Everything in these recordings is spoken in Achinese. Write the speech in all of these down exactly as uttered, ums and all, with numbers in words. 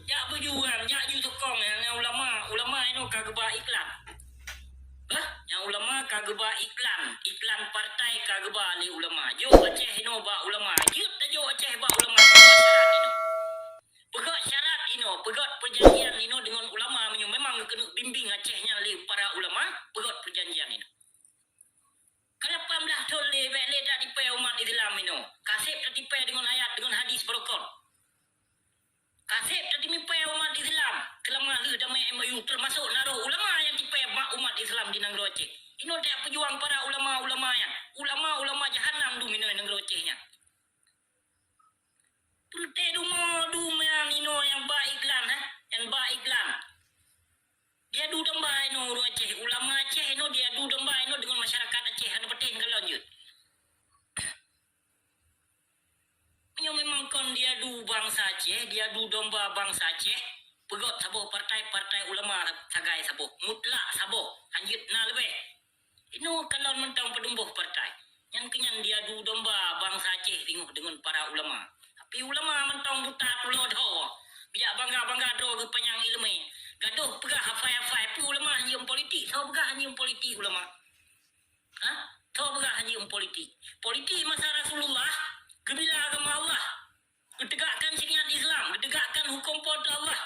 Jak beujuang, jak ju sokong nyang ulama. Ulama inoe ka geuba iklan. Hah? Nyang ulama ka geuba iklan. Iklan partai ka geuba lé ulama. Jok Aceh inoe bak ulama. Jeuet tajok Aceh bak ulama. Peugöt syarat inoe. Peugöt syarat inoe. Peugöt peujanjian inoe deungon ulama meunyoe memang keuneuk bimbing Aceh nyan lé para ulama. Peugöt peujanjian inoe. Ka lapan blaih thon lé, bèk lé tatipèe umat Islam inoe. Ka sép tatipèe deungon ayat, deungon hadis beurokon. Ka sép tatipèe umat Islam, keulamah lheueh damé M O U, teumasok na roh ulama nyang tipèe bak umat Islam di nanggroe Aceh. Inoe tajak peujuang para ulama-ulama nyan. Ulama-ulama jahanam dum inoe nanggroe Aceh nyan. Peureutèe dumo dum nyan inoe nyang ba iklan, eh, nyang ba iklan. Diadu domba inoe ureueng Aceh, ulama Aceh inoe diadu domba inoe deungon masyarakat Aceh, hana patéh kalon jeuet. Meunyoe memang kon diadu bansa Aceh, diadu domba bansa Aceh, peugöt saboh partai, partai ulama sagai saboh, mutlak saboh, hanjeuet na leubeh. Inoe kalon mantong peutumbôh partai. Nyan keuh nyan diadu domba bansa Aceh singoh deungon para ulama. Tapi ulama mantong buta tulo dho. Bijak bangga-bangga droe geuh panyang ileumèe. Gadoh peugah hafai-hafai, peue ulama hanjeuet politik, soe peugah hanjeuet politik ulama. Hah? Soe peugah hanjeuet politik? Politik masa Rasulullah, geubila agama Allah, geutegakkan syariat Islam, geutegakkan huköm Po teu Allah.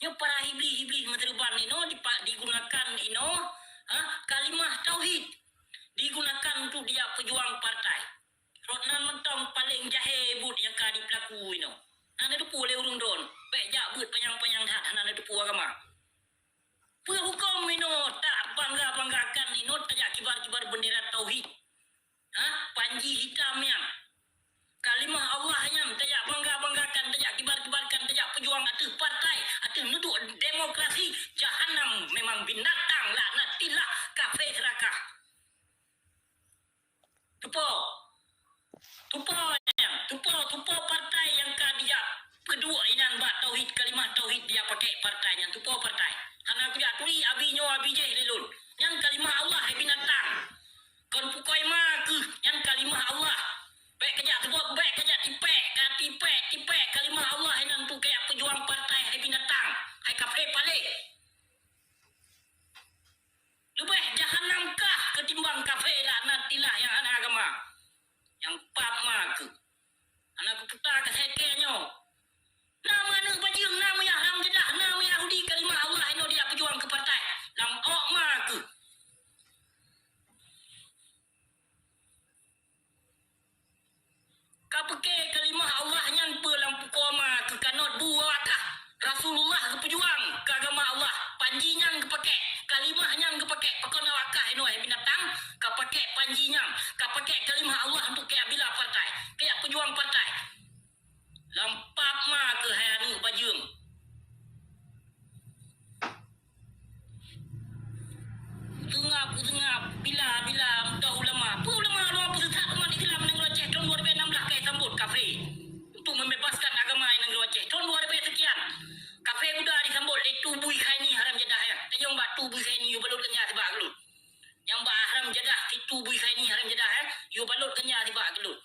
Nyoe para iblih-iblih meuseureuban inoe dipa-, digunakan inoe, ha, kalimah tauhid digunakan untuk dijak peujuang partai. Rot nan mantong paleng jahé buet nyang ka jipeulaku inoe. Hana neuteupeue lé ureueng droen, bèk jak beuet panyang-panyang that hana neuteupeue agama. Peue huköm inoe tabangga-banggakan inoe tajak kibar-kibar beundera tauhid? Hah? Panji hitam nyan. Kalimah Allah nyan tajak bangga-banggakan, tajak kibar-kibarkan, tajak peujuang ateueh partai, ateueh neuduek demokrasi. Jahanam memang binatang, laknatillah, kafé seurakah. Tupo. Tupo nyan, tupo, tupo partai nyang ka dijak peuduek inan bak tauhid, kalimah tauhid dijak pakèk partai nyan, tupo partai. Hana kujak turi abi nyoe abi jéh lé lôn. Nyan kalimah Allah, hai binatang. Kon pukoi ma keuh, nyan kalimah Allah. Bèk kajak seubot, bèk kajak tipèk, ka tipèk, tipèk kalimah Allah inan tu kajak peujuang partai, hai binatang, hai kafé paléh. Leubeh jahanam kah keutimbang kafé laknatillah nyang hana agama. Nyang pap ma keuh. Hana kuputa ka seke nyoe. Na meuaneuk bajeueng, na meuyah lam jadah, na meuyahudi kalimah Allah inoe dijak peujuang keu partai. Lam ôk ma keuh. Ka peuke kalimah Allah nyan peue lam pukoe ma keuh kanot bu awak kah. Rasulullah geupeujuang keu agama Allah, panji nyan geupakèk, kalimah nyan geupakèk. Pakon awak kah inoe hai binatang, ka pakèk panji nyan, ka pakèk kalimah Allah untuk kajak bila partai, kajak peujuang partai. Lam pap ma keuh hai aneuk bajeueng. Seungab, seungab, bila, bila, mudah ulama. Peue ulama, ulama peusesat umat Islam nanggroe Aceh tahun dua ribu enam belas ka sambot kafé untuk membebaskan agama nanggroe Aceh. Tahun dua ribu sekian, kafé muda disambot lé Tubui Khaini haram jadah, ya. Tanyong bak Tubui Khaini, yue balot ganja sibak geulot. Nyang bak haram jadah, si Tubui Khaini haram jadah, ya. Yue balot ganja sibak geulot.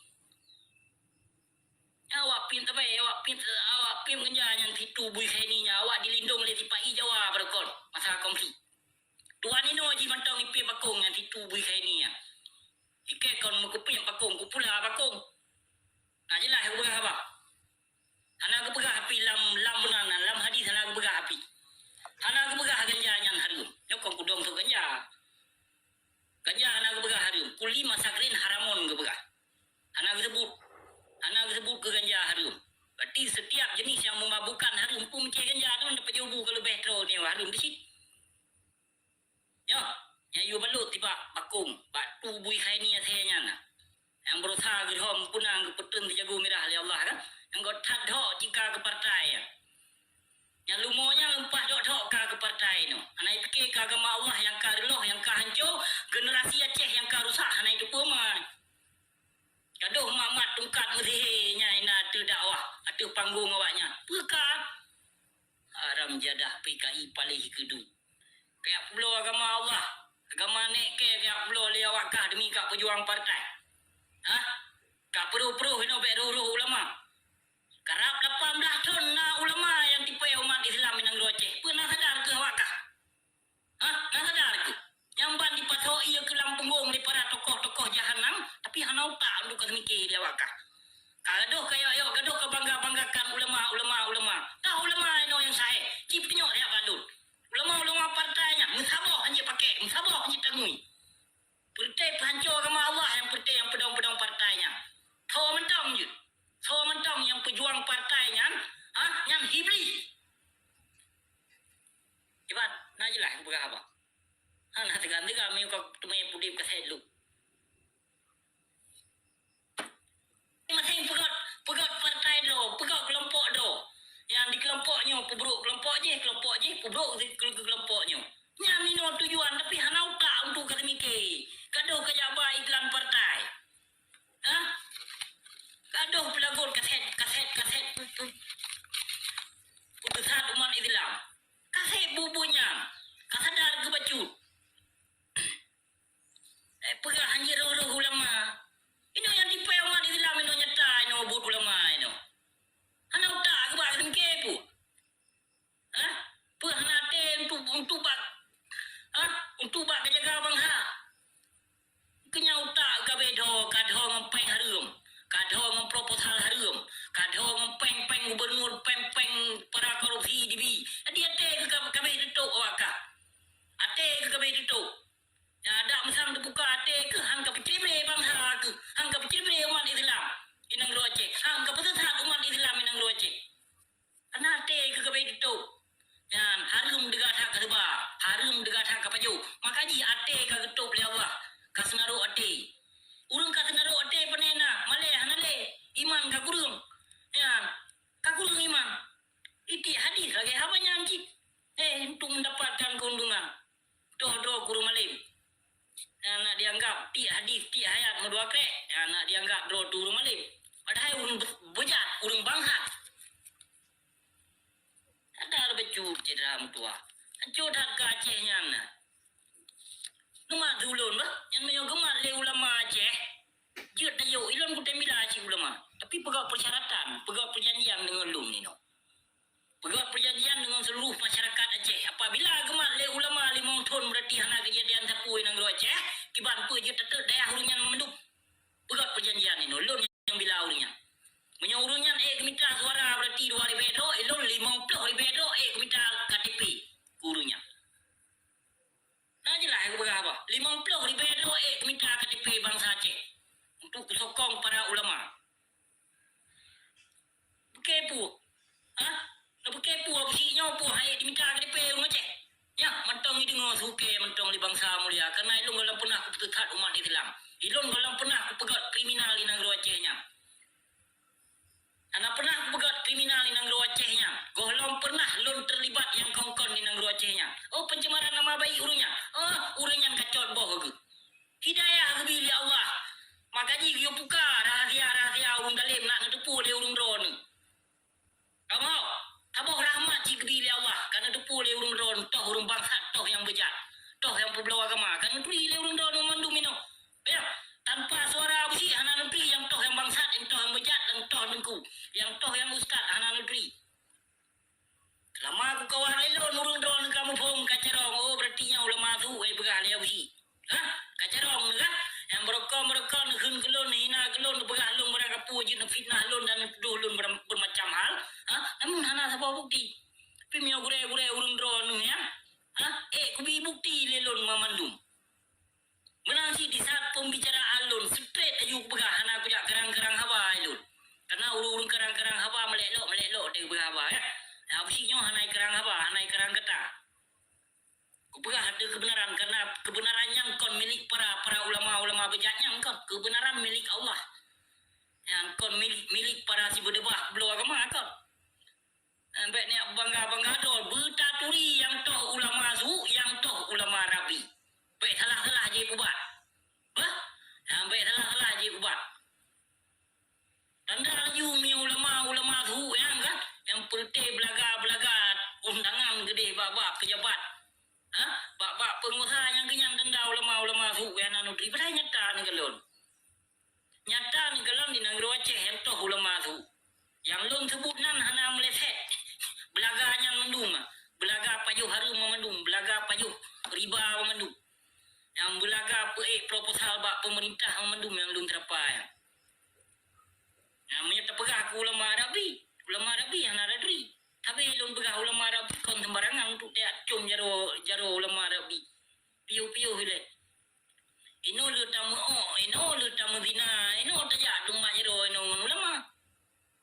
Awak pim sabai, awak pim, awak pim ganja nyan si Tubui Khaini nyan, awak dilindong lé sipa-i Jawa beurukon masa konflik. Tuan inoe jih mantong ipim bakong nyan si Tubui Khaini nyan. Ikei kon meukeupiek bakong, kupula bakong. Na jeulaih geupeugah haba. Hana geupeugah api lam, lam meunan, lam hadis hana geupeugah api. Hana geupeugah ganja nyan hareuem. Nyoe kon kudong sôk ganja. Ganja hana geupeugah hareuem. Kulli muskir haram geupeugah. Hana geuseubut. Hana geuseubut keu ganja hareuem. Berarti setiap jenis yang memabukkan hareuem, peue meucéh ganja nyan tapajoh bu ka leubeh troe nyoe hareuem di cit. Nyoe, nyang yue balot sibak bakong, bak Tubui Khaini asèe nyan na. Nyang beurusaha geudhom peue na geupeutreun sijagoe mirah lé Allah kan. Nyang göt that dhok jika keu partai nyan. Nyang leumo nyan lumpah dhok-dhok ka keu partai nyoe. Hana jipike keu agama Allah nyang ka reuloh, nyang ka hanco, generasi Aceh nyang ka rusak hana jiteupeue ma. Gadoh mat-mat tungkat meusihé nyang na ateueh dakwah, ateueh panggong awaknyan. Peue ka? Haram jadah P K I paléh keu duek. Kajak peubloe agama Allah. Agama nèk kèe kajak peubloe lé awak kah demi ka peujuang partai. Hah? Ka peuroh-peuroh inoe bèk roh-roh ulama. Karab lapan blaih thon na ulama nyang tipèe tujuan partai nyan, ha, nyan Iblih. Iban, na jeulaih kupeugah haba. Ha, na teuga-teuga meunyoe ka teumé udeb ka sét lom. Masing peugöt, peugöt partai droe, peugöt keulompok droe. Nyang di keulompok nyoe peubrok keulompok jih, keulompok jih peubrok di keu-, keulompok nyoe. Nyan inoe tujuan, tapi hana utak untuk ka teumike. Gadoh ka jak ba iklan partai. Ha? Gadoh peulagon kasét, kasét, kasét pu-, pu-, puteusat umat Islam. Kasét bubu nyan. Ka sadar keu bacut. Eh, peugah hanjeuet roh-roh ulama. Inoe nyang tipée umat Islam inoe nyata inoe buet ulama inoe. Hana utak keu bak singke pun. Hah? Peue hana até untuk, untuk bak, hah? Untuk bak geujaga bansa. Keu nyan utak gabe dho, ka dho ngon péng hareuem, ka dho ngon proposal hareuem, ka dho ngon péng-péng gubernur, péng-péng para korupsi dibi. Jadi até keu ka-, kabeh tutôp awak kah. Até keu kabeh tutôp. Nyang adak meusang teubuka até keuh han ka peucrebre bansa keuh, han ka peucrebre umat Islam di nanggroe Aceh, han ka peuseusat umat Islam di nanggroe Aceh. Kareuna até keuh kabeh tutôp. Nyan hareuem deuga that ka seuba, hareuem deuga that ka pajoh. Maka jih até ka geutôp lé Allah, ka seunarok até. Ureueng ka seunarok até pane na, malée hana lé, iman ka kureueng. Nyan, ka kureueng iman. Itiek hadis lagée haba nyan cit. Eh, untuk mendapatkan keuntungan. Toh droe keu ureueng malém. Nyang nak dianggap tiek hadis, tiek ayat meudua krek, nyang nak dianggap droe tu ureueng malém. Padahai ureueng be-, beujat, ureueng bangsat. Ada bacut cedera meutuah. Ancô that keu Aceh nyan na. Neumat ulôn bah, nyan meunyoe geumat lé ulama Aceh, jeuet tayok ilôn kutem bila cit ulama. Tapi peugah persyaratan, peugah perjanjian deungon lôn inoe. Peugah perjanjian deungon seuluruh masyarakat Aceh. Apabila geumat lé ulama limong thon, berarti hana keujadian sapeue i nanggroe Aceh, kiban peue jeuet tateuk dayah ureueng nyan mandum. Peugah perjanjian inoe, lôn nyang bila ureueng nyan. Meunyoe ureueng nyan ék geumita suara, berarti dua ribée droe, lôn limong ploh ribée droe ék geumita K T P keu ureueng nyan. Na jeulaih kupeugah haba, limong ploh ribée droe ék geumita K T P bansa Aceh untuk kusokong para ulama. Bukée peue? Hah? Neubukée peue Abusyik nyoe peue han ék dimita K T P ureueng Aceh? Nyan mantong ideungoe sukée mantong lé bansa mulia, kareuna ilôn gohlom peunah kupeusesat umat Islam. Ilôn gohlom peunah kupeugöt kriminal di nanggroe Aceh nyan. Hana peunah kupeugöt kriminal di nanggroe Aceh nyan. Gohlom peunah lôn teulibat nyang kon-kon di nanggroe Aceh nyan. Oh, pencemaran nama baik ureueng nyan. Oh, ureueng nyan ka cot boh keu Hidayah geubi lé Allah. Maka jih geuyue puka rahasia-rahasia ureueng dalem nak neuteupeue lé ureueng droeneuh. Kamoe, saboh rahmat jih geubi lé Allah, ka neuteupeue lé ureueng droeneuh, toh ureueng bangsat, toh nyang beujat, toh nyang peubloe agama, ka neuturi lé ureueng droeneuh mandum inoe. Nyan, tanpa suara Abusyik hana neuturi nyang toh nyang bangsat, nyang toh nyang beujat, nyang toh teungku, nyang toh nyang ustaz hana neuturi. Seulama kukawal lé lôn ureueng droeneuh ka muphom ka carông, oh, berarti nyan ulama su, eh, peugah lé Abusyik. Hah? Ka carông neuh kah? Nyang beurokon-beurokon neukheun keu lôn, neuhina keu lôn, neupeugah lôn barang kapeue jeuet neufitnah lôn dan neutudoh lôn beura-, beumacam hal. Hah? Namun hana saboh bukeuti. Tapi meunyoe gurée-gurée ureueng droeneuh nyan, hah? Ék kubi bukeuti lé lôn mamandum. Meunan cit disaat peumbicaraan lôn, straight laju kupeugah hana kujak keurang-keurang haba lôn. Kareuna ureueng-ureueng keurang-keurang haba meulek lok, meulek lok deh kupeugah haba, ya. Nah, Abusyik nyoe hana keurang haba, hana keurang kata. Kupeugah deh keubeunaran, kareuna keubeunaran nyan kon milék para, para ulama-ulama beujat nyan kon. Keubeunaran milék Allah. Nyan kon milék, milék para sibeudeubah bloe agama kon. Eh, bék neubangga-bangga droe, beutaturi nyang toh ulama su, nyang toh ulama rabi. Bék salah-salah jih ubat. Bah? Eh, bék salah-salah jih ubat. Tanda laju mi ulama-ulama su nyang kan, nyang peureute beulaga-beulaga undangan geudeh bak-bak peujabat. Ha? Bak-bak peungusaha nyang keunyang tanda ulama-ulama su nyang na neuturi. Padahai nyata neukalon. Nyata neukalon di nanggroe Aceh nyang toh ulama su. Nyang lôn seubut nan hana meuleset. Beulaga nyan mandum, beulaga pajoh hareuem mandum, beulaga pajoh riba mandum. Nyang beulaga peuék proposal bak peumeurintah mandum nyang lôn teurapa nyan. Nah, meunyoe tapeugah keu ulama rabi, ulama rabi hana taturi. Tapi lôn peugah ulama rabi kon seumbarangan untuk tajak com jaroe, jaroe ulama rabi. Piôh-piôh ilée. Inoe lheueh tameuok, inoe lheueh tameuzina, inoe tajak teuma jaroe inoe ngon ulama.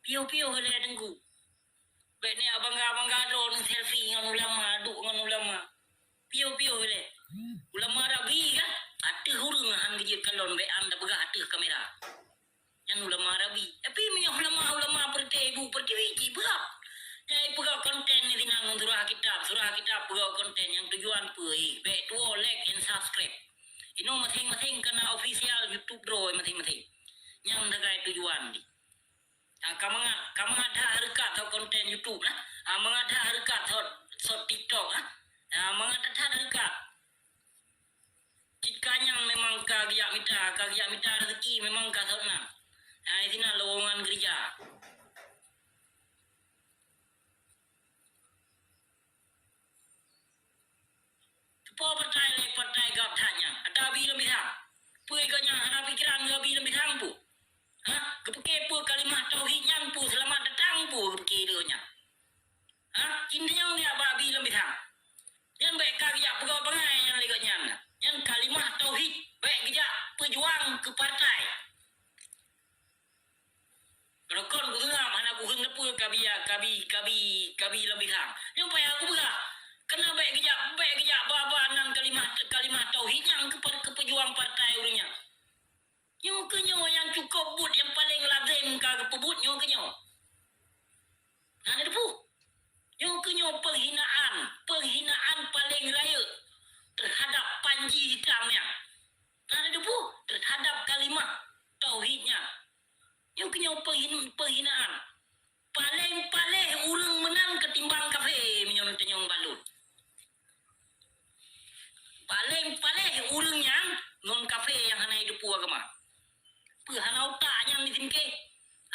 Piôh-piôh ilée Teungku. Bèk neujak bangga-bangga droeneuh selfie ngon ulama, duek ngon ulama. Piôh-piôh ilèe. Ulama rabi kan? Ateueh ureueng han geujeuet kalon bèk han tapeugah ateueh kamera. Nyan ulama rabi. Tapi meunyoe ulama-ulama peureuté ibu peurtiwi cit peugah. Nyan peugah konten nyan sinan ngon surah kitab, surah kitab peugah konten nyang tujuan peue? Eh, bèk tuwoe like and subscribe. Inoe maséng-maséng ka na official YouTube droe maséng-maséng. Nyan sagai tujuan jih. Ah, ka mangat, ka mangat that hareukat sot konten YouTube nah. Ah, mangat that hareukat sot, sot TikTok nah. Ah, mangat that hareukat. Cit ka nyang memang ka geujak mita, ka geujak mita rezeki memang ka sot na. Ah, di sinan lowongan keurija. Soe partai laén partai gab that nyan? Ata Abi Leumbisang. Peue gobnyan hana pikeran ngon Abi Leumbisang peue? Hah? Geupike peue kalimah tauhid nyan peue? Seulamat datang peue geupike lé gobnyan? Hah? Inti nyoe geujak bak Abi Leumbisang. Nyan bèk ka geujak peugot bangai nyan lé gobnyan. Nyan kalimah tauhid bèk geujak peujuang keu partai. Rukon kuseungap hana kuheueng teupeu kabi, kabi, kabi, kabi Leumbisang. Nyoe payah kupeugah. Keuneuk bèk geujak, bèk geujak ba-ba nan kalimah, kalimah tauhid nyan keu, keu peujuang partai ureueng nyan. Nyoe keuh nyoe nyang cukôp buet nyang paleng lazem ka geupeubuet nyoe keuh nyoe. Na neuteupeue? Nyoe keuh nyoe peunghinaan, peunghinaan paleng rayeuk teuhadap Panji Hitam nyan. Na neuteupeue? Teuhadap kalimah tauhid nyan. Nyoe keuh nyoe peunghin-, peunghinaan. Paleng paléh ureueng meunan ketimbang kafé meunyoe neutanyong bak lôn. Paleng paléh ureueng nyan ngon kafé nyang hana jiteupeue agama. Peue hana utak nyan di singké?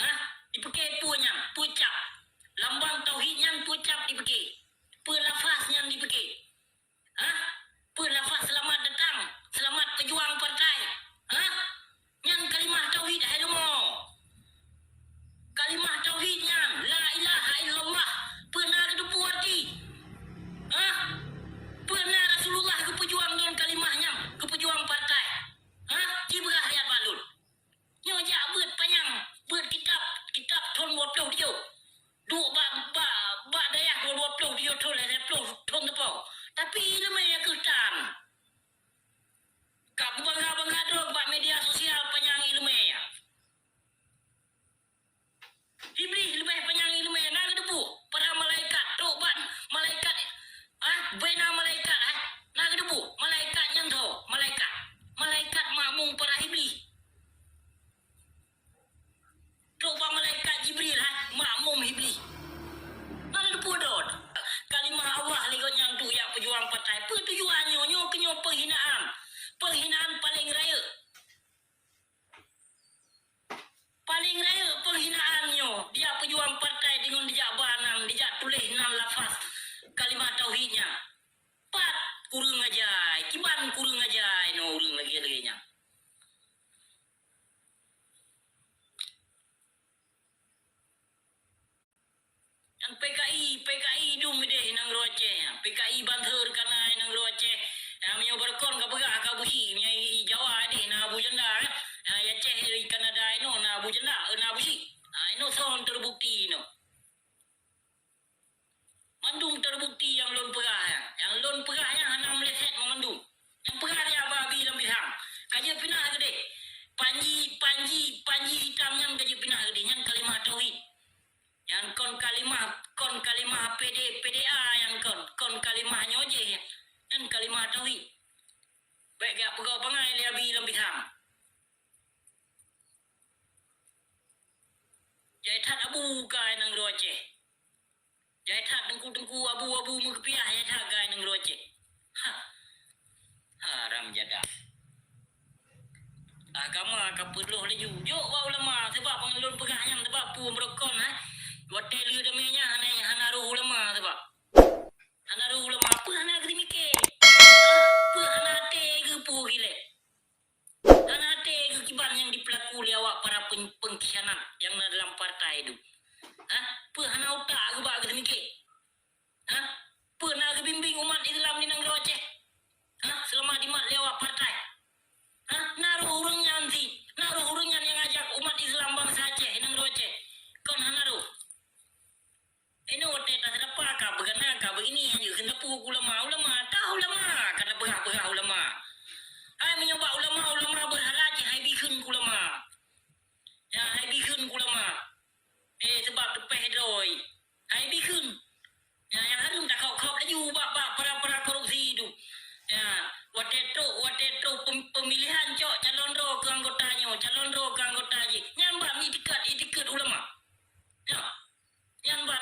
Hah? Dipike peue nyan? Peue cap? Lambang tauhid nyan peue cap dipike? Peue lafaz nyan dipike? Hah? Peue lafaz seulamat datang, seulamat peujuang partai? Hah? Nyan kalimah tauhid hai leumo. Kalimah tauhid nyan, la ilaha illallah, peue na geuteupeue arti? Hah? Peue na Rasulullah geupeujuang ngon kalimah nyan, geupeujuang partai? Hah? Ci peugah ayat bak lôn. Nyoe jak beuet panyang, beuet kitab, kitab thon dua ploh tujoh. Duek bak, bak, bak dayah dua, dua ploh tujoh thon, lhèe ploh thon teupeu. Tapi ileumèe keuh tan. Ka beubangga-bangga droe bak media sosial panyang ileumèe nyan. Iblih leubeh panyang ileumèe, na geuteupeue? Para malaikat, trok bak malaikat, ah, bena malaikat, ah, na geuteupeue? Malaikat nyan tho, malaikat. Malaikat makmum para iblih. Trok bak malaikat Jibril, ah, makmum iblih. Na geuteupeue dot? Kalimah Allah lé gobnyan tu jak peujuang partai. Peue tujuan nyoe? Nyoe keuh nyoe peunghinaan. Peunghinaan paleng rayeuk. Paleng rayeuk peunghinaan nyoe, dijak peujuang partai deungon dijak ba nan, dijak tuléh nan lafaz kalimah tauhid nyan. Pat kureueng ajai, kiban kureueng ajai nyoe ureueng lagèe-lagèe nyan. Nyan PKI, PKI dum idéh nanggroe Aceh nyan. PKI banser ka na nanggroe Aceh. Nyan meunyoe barokon ka peugah ka Abu Syik, meunyoe i Jawa idéh na Abu Janda kan. Nyan i Aceh, i Kanada inoe na Abu Janda, na Abu Syik. Ha, inoe son teubukti inoe. Mandum teubukti nyang lôn peugah nyan. Nyang lôn peugah nyan hana meuleset mandum. Nyang peugah nyan Abi Leumbisang. Ka jeuet pinah keudéh. Panji, Panji, Panji Hitam nyan ka jeuet pinah keudéh. Nyan kalimah tauhid. Nyan kon kalimah, kon kalimah P D, P D A nyan kon, kon kalimah nyoe jih. Nyan kalimah tauhid. Bèk geujak peugot bangai lé Abi Leumbisang. Jai that abu kah nanggroe Aceh. Jai that teungku-teungku abu-abu meukeupiah jai that kah nanggroe Aceh. Ha. Haram jadah. Agama ka peureuloh laju. Jok bak ulama, sabab lôn peugah nyan, sabab peue barokon, eh. Watèe lheueh damé nyan hana, hana roh ulama, sabab hana roh ulama, peue hana geuteumiké? Ha? Peue hana até geupeue gilée? Hana até geukiban nyang jipeulaku lé awak para peng-, pengkhianat nyang na dalam partai tu. Ha? Peue hana utak geuba geuteumiké? Ha? Peue na geubimbéng umat Islam di nanggroe Aceh? Ha? Seulama jimat lé awak partai? Ha? Na roh ureueng nyan cit, na roh ureueng nyan nyang ajak umat Islam bansa Aceh di nanggroe Aceh? Kon hana roh?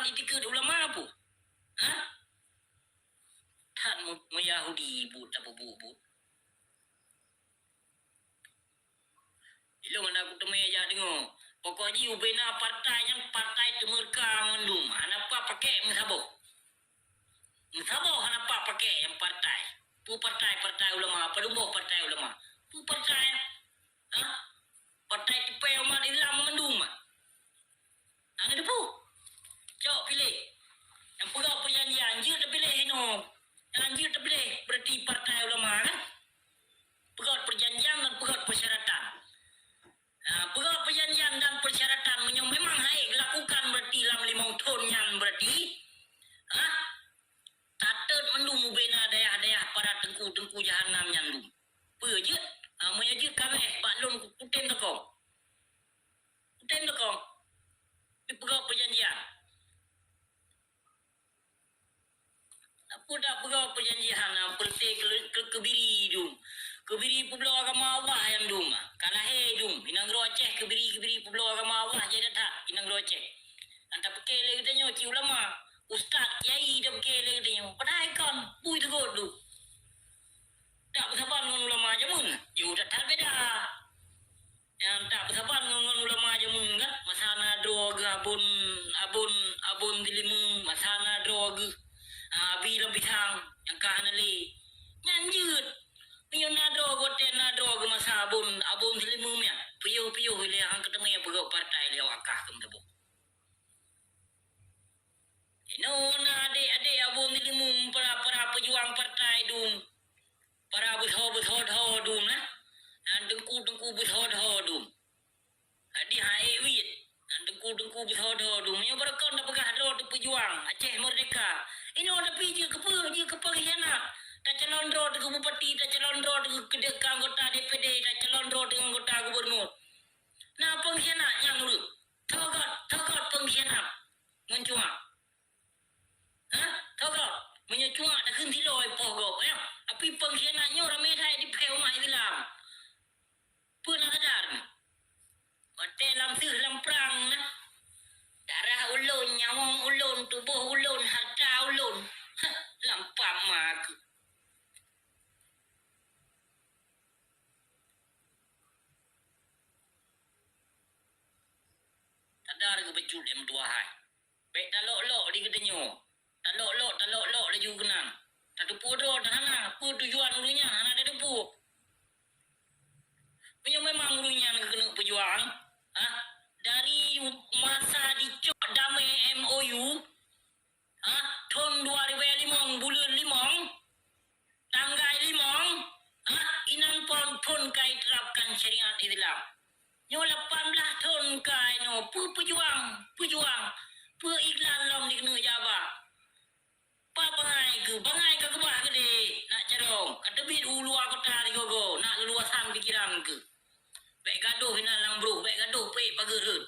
Itikeuet ulama peue? Hah? That mu-, meuyahudi buet tapeubuet-buet. Ilôn hana kuteumé jak deungoe. Pokok jih ubena partai nyan partai teumeureuka mandum. Hana pat pakèk meusaboh. Meusaboh hana pat pakèk nyang partai. Peue partai, partai ulama, padum boh partai ulama. Peue partai? Hah? Partai tipèe umat Islam mandum. Hana teupeue. Cok piléh. Nyang peugah peujanjian, jeuet tapiléh inoe. Nyang jeuet tapiléh berarti partai ulama kan? Peugah peujanjian dan peugah persyaratan. Ah, peugah peujanjian dan persyaratan meunyoe memang hai geulakukan berarti lam limong thon nyan berarti, ah, tatot mandum ubena dayah-dayah para teungku-teungku jahanam nyan dum. Peue jeuet? Ah, meunyoe jeuet ka bèh bak lôn kutem teuka. Kutem teuka. Dipeugah peujanjian. Peue tapeugah peujanjian, ah, peureuté keu-, keu-, keubiri dum. Keubiri peubloe agama Allah nyan dum, ah. Ka lahé dum. Inong Aceh keubiri-keubiri peubloe agama Allah jai that-that inong Aceh. Nyang tapiké lé geutanyoe cit ulama, ustaz, kiai tapiké lé geutanyoe. Padahai kon, bui teugot dum. Tak peusaban ngon ulama jameun, jeuet that-that beda. Nyang tak peusaban ngon, ngon ulama jameun kan, masa na droe geuh abon, abon, abon silimum, masa na droe geuh, ah, abi lam pisang nyang ka hana lé. Nyan jeuet. Meunyoe na droe geuh watèe na droe geuh masa abon, abon silimum nyan, piôh-piôh ilèe han keuteumé peugöt partai lé awak kah keu meuteubok. Inoe na adék-adék abon silimum para, para peujuang partai dum. Para beuso-beuso dum na. Nyang teungku-teungku beuso dum. Hadi hai wiet. Nyang teungku-teungku beuso dum. Nyoe barokon tapeugah droe teupeujuang Aceh Merdeka. Inoe tapi jeuet keu peue, jeuet keu pengkhianat. Tacalon droe teuk keu bupati, tacalon droe teuk keu, keu anggota D P D, tacalon droe teuk anggota gubernur. Na pengkhianat nyang ureueng. Tho göt, tho göt pengkhianat. Ngon cuak. Hah? Tho göt. Meunyoe cuak takheun tiloe poh gob, ya. Tapi pengkhianat nyoe ramé that di pihak umat Islam. Peue na sadar nyoe? Watèe lam seuh lam prang na. Darah ulôn, nyawöng ulôn, tuboh ulôn, hareuta ulôn. Hah, lam pam ma keuh. Sadar keu bacut lé meutuah hai. Bèk talok-lok di geutanyoe. Talok-lok, talok-lok laju keunan. Tateupeue droe hana, peue tujuan ureueng nyan hana tateupeue. Meunyoe memang ureueng nyan keuneuk peujuang, ha? Dari masa dicok damé M O U, ha? Thon dua ribèe limong buleuen limong, tanggai limong, ha? Inan phon-phon ka iterapkan syariat Islam. Nyoe lapan blaih thon ka inoe, peue peujuang, peujuang, peue iklan lom dikeuneuk jak ba. Pat bangai keuh, bangai ka keubah keudéh, nak carông, ka teubiet u luwa kota sigoe-goe, nak leuluwasan pikeran keuh. Bèk gadôh inan lam broh, bèk gadôh pék pageue rhot.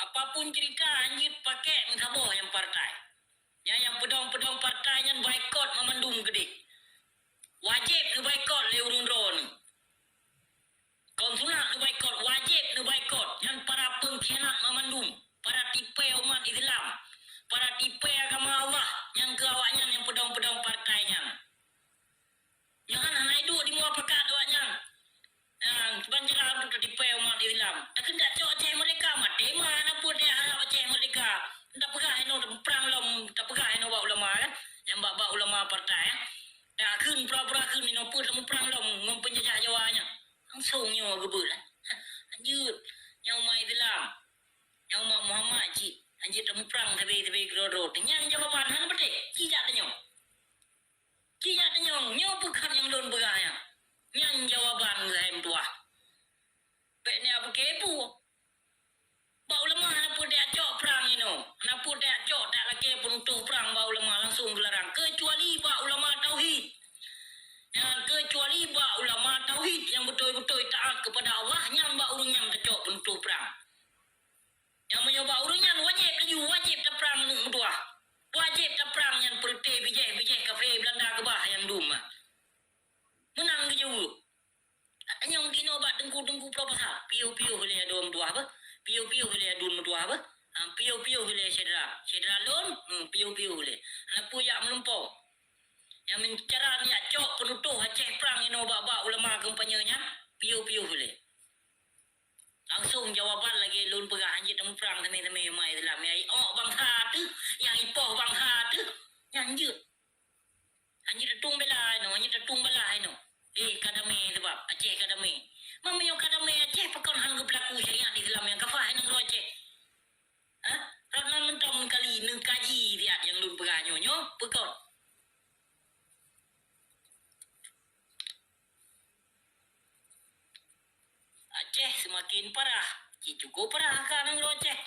Apapun cerita, hanjeuet pakèk meusaboh nyang partai. Nyang, nyang peudong-peudong partai nyan boikot mamandum keudéh. Wajéb neuboikot lé ureueng droeneuh. Kon sunat neuboikot, wajéb neuboikot. Nyan para pengkhianat mamandum, para tipèe umat Islam, para tipèe agama Allah, nyang keu awaknyan nyang peudong-peudong partai nyan. Nyoe hana, hana iduek di muafakat awaknyan. Ah, kiban cara untuk tatipèe umat Islam. Takheun tacok Aceh Merdeka, maté ma na peue teuharap Aceh Merdeka. Tapeugah inoe muprang lom, tapeugah inoe bak ulama kan. Nyang bak-bak ulama partai, eh. Takheun pura-pura kheun inoe peue tamuprang lom ngon peunjajah Jawa nyan. Langsung nyoe geubeuet, eh. Hanjeuet. Nyang umat Islam. Nyang umat Muhammad cit. Hanjeuet tamuprang sabe-sabe keudroe-droe. Nyan jawaban hana beutôi. Ci jak tanyoe. Ci jak tanyong, nyoe peue kheun nyang lôn peugah nyan? Nyan jawaban geuh hai meutuah. Bèk neupiké peue. Bak ulama hana peue tajak cok prang inoe. Hana peue tajak cok, tak lakèe peunutôh prang bak ulama langsung geularang. Keucuali bak ulama tauhid. Nyan keucuali bak ulama tauhid nyang beutôi-beutôi taat keupada Allah, nyan bak ureueng nyan tacok peunutôh prang. Nyang meunyoe bak ureueng nyan wajéb laju, wajéb taprang aneuk meutuah. Wajéb taprang nyan peureuté bijéh-bijéh kafé Beulanda keubah nyang dum nyan. Meunan geujaweueb. Tanyong tinoe bak teungku Teungku Pulo Pasar, piôh-piôh lé aduen meutuah beuh. Piôh-piôh lé aduen meutuah beuh. Ha, piôh-piôh lé syedara. Syedara lôn, hmm, piôh-piôh lé. Hana peue jak meulumpoe. Nyang meucara jak cok peunutoh Aceh prang inoe bak-bak ulama kampanye nyan, piôh-piôh lé. Langsong jawaban lagèe lôn peugah, hanjeuet tamuprang teumé-teumé umat Islam. Nyang iok bansa teuh, nyang ipoh bansa teuh, nyan jeuet. Hanjeuet tatueng bela inoe, hanjeuet tatueng balah inoe. Eh, ka damé sabab Aceh ka damé. Meunyoe ka damé Aceh, pakon han geupeulaku syariat Islam nyang kafah nanggroe Aceh? Hah? Rot nan mantong kali neukaji siat nyang lôn peugah nyoe, nyoe peukon. Aceh seumaken parah, ci cukup parah ka nanggroe Aceh.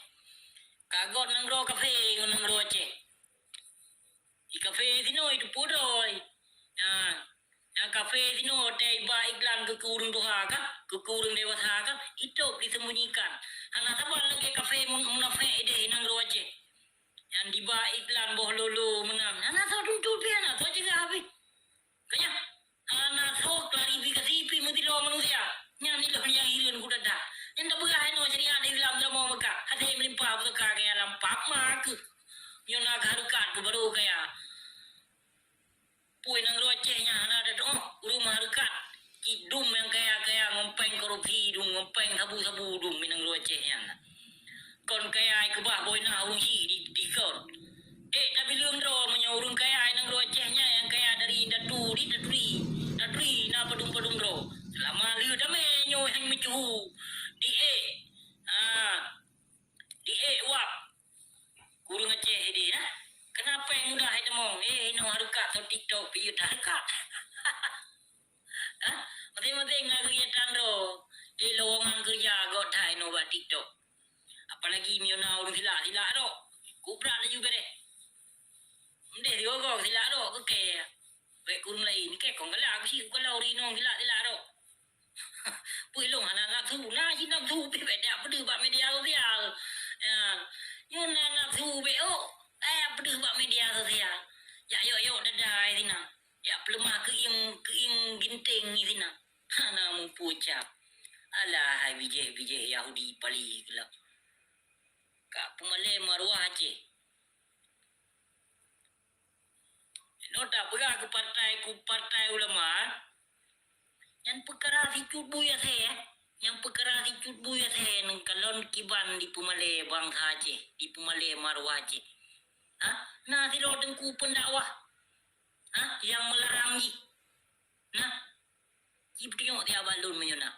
Ka göt nanggroe kafé ngon nanggroe Aceh. Di kafé sinoe itu pudoi. Nah, nyang kafé sinoe watèe iba iklan keu, keu ureueng tuha ka, keu, keu ureueng dewasa ka, itôb disembunyikan. Hana saban lagèe kafé mun-, munafék idéh nanggroe Aceh. Nyang diba iklan boh lolo meunan. Hana soe tuntut pih, hana soe cegah pih. Ka nyan, hana soe klarifikasi pih meusidroe manusia. Nyan ilôn nyang hireuen kuda-da. Nyang tapeugah inoe syariat Islam dalam Mekah. Hase meulimpah pusaka kaya lam pap ma keuh. Nyoe na keu hareukat keuh baru kaya. Peue nanggroe Aceh nyan hana tatu'oh, ureueng meuhareukat. Cit dum nyang kaya-kaya ngon péng korupsi dum, ngon péng sabu-sabu dum nanggroe Aceh nyan. Kon kaya keubah boh inah ureueng chik di, di kon. Eh, tapi leueng droe meunyoe ureueng kaya nanggroe Aceh nyan nyang kaya dari indatu di taturi, taturi na padum-padum droe. Seulama lheueh damé nyoe hana meucuhu. Di eh, ah, di eh wab. Ureueng Aceh idéh, nah. Kenapa mudah itamong? Eh, inoe hareukat, TikTok, piyeue hareukat. Hah? Maséng-maséng na kegiatan droe. Di lowongan keureuja göt that inoe bak TikTok. Apalagi meunyoe na ureueng silak-silak droe. Kubrat laju beureh. Meudeh sigoe-goe silak droe, keu kèe. Bèk keu ureueng laén, kèe kon galak, keu si galak ureueng inong silak-silak droe. Peue lôn hana nafsu, na cit nafsu pih bèk jak peudeuh bak media sosial. Ya. Nyoe na nafsu bèk, oh, jak peudeuh bak media sosial. Jak yok-yok dada sinan. Jak peuleumah keuieng, keuieng ginténg sinan. Hana muphom cap. Alah, hai bijéh-bijéh Yahudi pali keulam. Ka peumalèe maruah Aceh. Nyoe tapeugah keu partai, keu partai ulama, nyan peukara sicut bui asèe, eh. Nyan peukara sicut bui asèe ngon kalon kiban dipeumalèe bansa Aceh, dipeumalèe maruah Aceh. Ha? Na sidroe teungku peundakwah, ha, nyang meularang jih. Nah, ci peutunyok siat bak lôn meunyoe na.